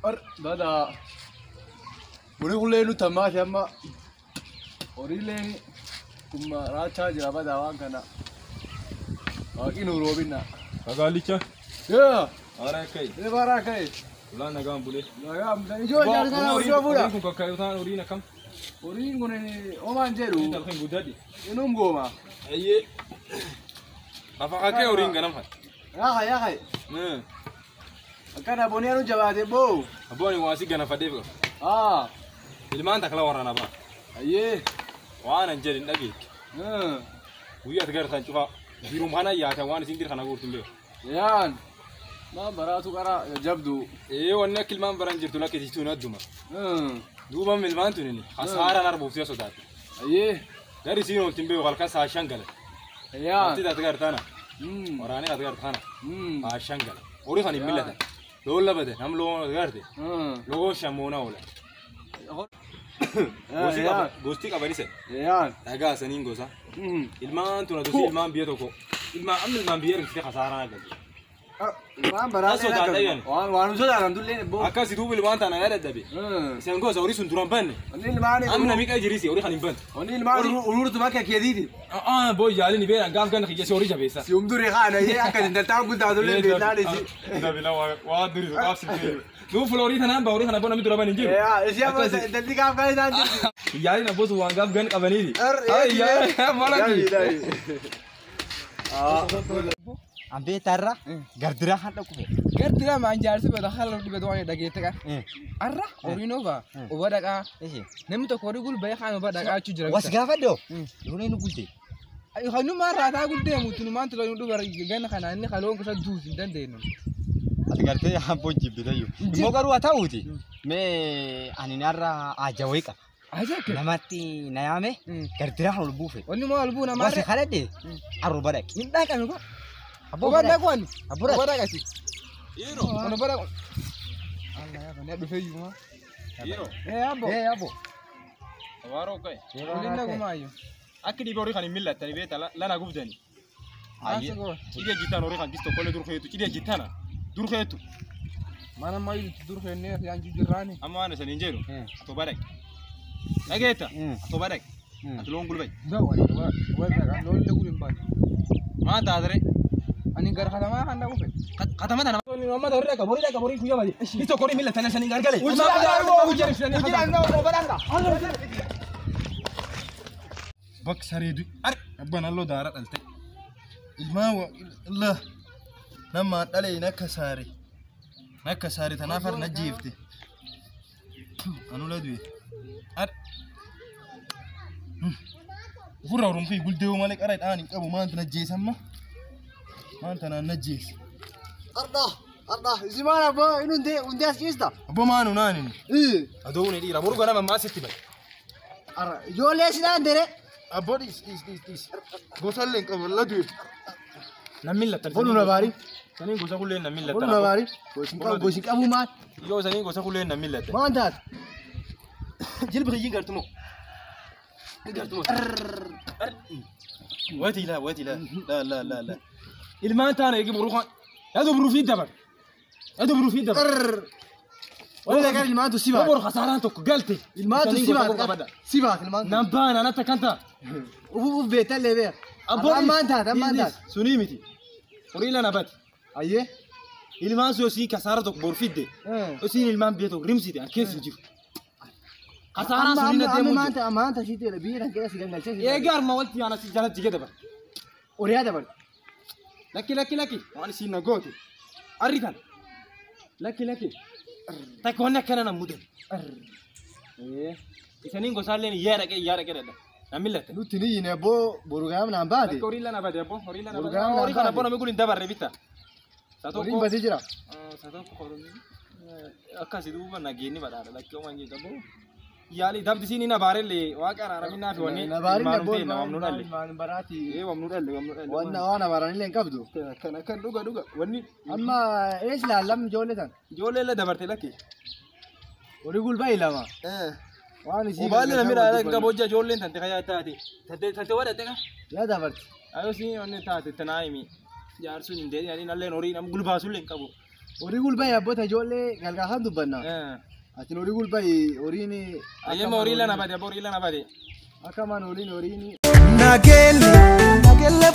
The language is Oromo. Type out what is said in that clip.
Bada horii kullee nu tammaashe amma horiileen kuma raachaa jira bada waan kana waaqni nu roobinna. Kagaalicha. Yaa. Haaraa ka'e. Ee baaraa ka'e. Ulaan nagaan bulee. Nagaan bulee. Ijoo jaarsaa ijoo fuudha. Horiin kun kakkaayuu ta'an horiin akkam? Horiin kun homaan jedhu. Halkan guddadhi. Inum gooma. Ayyee. Lafa kakee horiin ganam kan. Yaa yaa. Akkana bonee nu jabaate boo. Abboon waasii ganafadheef qaba. Aa. Ilmaan takla waraana ba'a. Ayyee. Waan an jedhin dhageetti. Guyyaa ati gartaan cufaa. Biirum kana yaatan waan isin dir kana guurtu hin beeku. Yaan. Maan baraatu qara jabdu. Ee wanni akka ilmaan baran jirtu lakkisiistuun adduma. Duuba ilmaan tunini hasaaraan arbuuf si'a sodaate. Ayyee. Gari isiin oolti hin beeku halkan saa 5 gala. Yaan. Wanti ati gartaana. Waraanee ati gartaana. Saa 5 gala. Horii kan hin millatan. Loon labate nam loon garte. Loon shamoona oola. Gosti qabanise. Yaan. Dhagaa saniin gosa. Ilmaan tuna gosi ilmaan biyya tokko. Ilmaan amma ilmaan biyya ergite hasaaraan argate. Ilmaan baraatee waan waan sodaatan tulleen boo. Akkasi duuba ilmaan tana yaa dadhabe. Isaan gosa horii sun duraan banne. Wanni ilmaan. Amma namni qe'ee jirisi horii kan hin banne. Wanni ilmaan uruurtu bakka keetiiti. Boo yaalin beeran gaaf ganna kiyya horii jabeessa. Si umduri kaana yee akka intaltaan kun taatullee beeknaan isi. Dabila waa duri qaabsi. Duuba fuula horii tanaan baa horii kana boo namni dura ban hin jiru. Isi amma intalti gaaf kan isaan jirti. Yaalin abbootu waan gaaf gan qabaniiti. Malaki. Ambee tarra gardira kan dhaqufe. Gardira maan jaarsi bada haala dhibee waan dhageette kan. Arra horiin oba oba dhaqaa. Namni tokko horii gulba'ee kan oba dhaqaa jechuu jira. Was gaafadhe loon nu gulte. Kanumaan raataa guddee mutunumaan tulo nu dhubar ganna kana inni kaloon kusa duus hin dandeenyu. Ati gartee hamboon jibbitayyuu. Immoo garuu haa ta'uuti. Mee ani narra ajawee qaba. Namatti na yaame gardira kan ol buufe. Wanni moo ol buu namaa. Was kadhadhe arroba dhaqe. Hin dhaqanu ba. Oba dhaqu ani. Oba dhaqati. Oba dhaqu. Allah yaa kana dhufee iyyuu. Ee abbo. Ee abbo. Tabaaroo ka'e. Waliin nagumaayyuu. Akka dhibee horii kan hin mil'attani beekta lana gubdani. Cidee jittaan horii kan gis tokkollee dur keetu cidee jittana dur keetu. Mana ammayyuu dur keennee yaan jijjiirraani. Amma waan isin hin jedhu atoo badaqe. Dhageetta atoo badaqe. Ati loon gulbay. Loon illee gulbay baane. Maan taatare? Ani gara katamaa kan dhaqufe. Katama tana. Amma horii dhaqa horii dhaqa horii guyyaa malee. Gis tokko horii mil'attani sanii gargale. Bakka saree du'i. Abbaan halluu daaraa dhalte. Ilmaan Allah nama dhalee nakka saare. Nakka saare tanaaf harna jeefte. Anula du'e. Ofirraa horomfii guldeewuu malee qara dhaan hin qabu maanta na jeesamma. Maanta naan na jeese. Arda arda isi maal abbaa inni hundee hundee as ciista. Abbaa maanu naan inni. Adoo ni dhiira boru ganama ammaa sitti bari. Arra ijoollee sidaan dere. Abbaa dhiis dhiis dhiis dhiis. Gosallee hin qabu la du'e. Namni lattan. Bolu na baari. Saniin gosa kullee namni lattan. Bolu na baari. Gosi qabu maal. Yoo saniin gosa kullee namni lattan. Maan taate. Jilba kiyyiin gartumoo. Gartumoo. Wati laa wati laa laa laa laa laa. Ilmaan taana eegi boruu kan. Yaa dubruu fi dabar. Yaa dubruu fi dabar. Wani dhagaa ilmaantu si baate. Boru hasaaraan tokko galte. Ilmaantu si baate. Si baate ilmaantu. Nan baana natti kan ta'a. Uf uf beektallee beeka. Ammaan taate ammaan taate. Sunii miti. Horii lana bate. Ayyee. Ilmaan sun osii kasaara tokko boru fidde. Osiin ilmaan biyya tokko rimsite an keessa hin jiru. Kasaaraan sunii na deemu. Ammaan taate ammaan taate sitti biyya kan keessa si gangalchee. Eegaa arma walti yaana si jala jige dabar. Horiyaa dabar. Lakki lakki lakki waan isiin na goote. Arri kan. Lakki lakki. Takka wanni akkana na mudan. Isaniin gosaalleen iyyaa dhaqee iyyaa dhaqee dhadha. Namni latte. Nuti ni yine abboo boru gaaf naan baate. Lakki horii lana bade abboo horii lana bade. Horii kana abboo namni kun hin dabarre bitta. Horiin badee jira. Sa tokko horii akkasi duuba nageenyi badhaadha lakki homaa hin jedhu abboo. Yaali dabdi siin hin abaarellee waaqa araaraminaa fi wanni Nabaarin abboo wamnu dhalle. Ilmaan baraati. Ee wamnu dhalle wamnu dhalle. Wanna waan abaaranillee hin qabdu. Kan akkan dhuga dhuga wanni. Amma ees laallam ijoollee tan. Ijoollee illee dabarte lakki. Horii gulbaa lama. Waan isii. Obaalli namni dhaala hin qabu hojja ijoolleen tante kayyaa taate. Tante wadhatte ka. Yaa dabarte. Ayoo siin wanni taate tanaa himi. Jaarsuun hin deebiin ani nalleen horii nam gulbaasullee hin qabu. Horii gulbaa yaabbota ijoollee galgaasan dubbanna. Atin horii gulbaa horiin. Ayyema horii lana bade abbo horii lana bade. Akka maan horiin horiin. Nagelle, nagelle.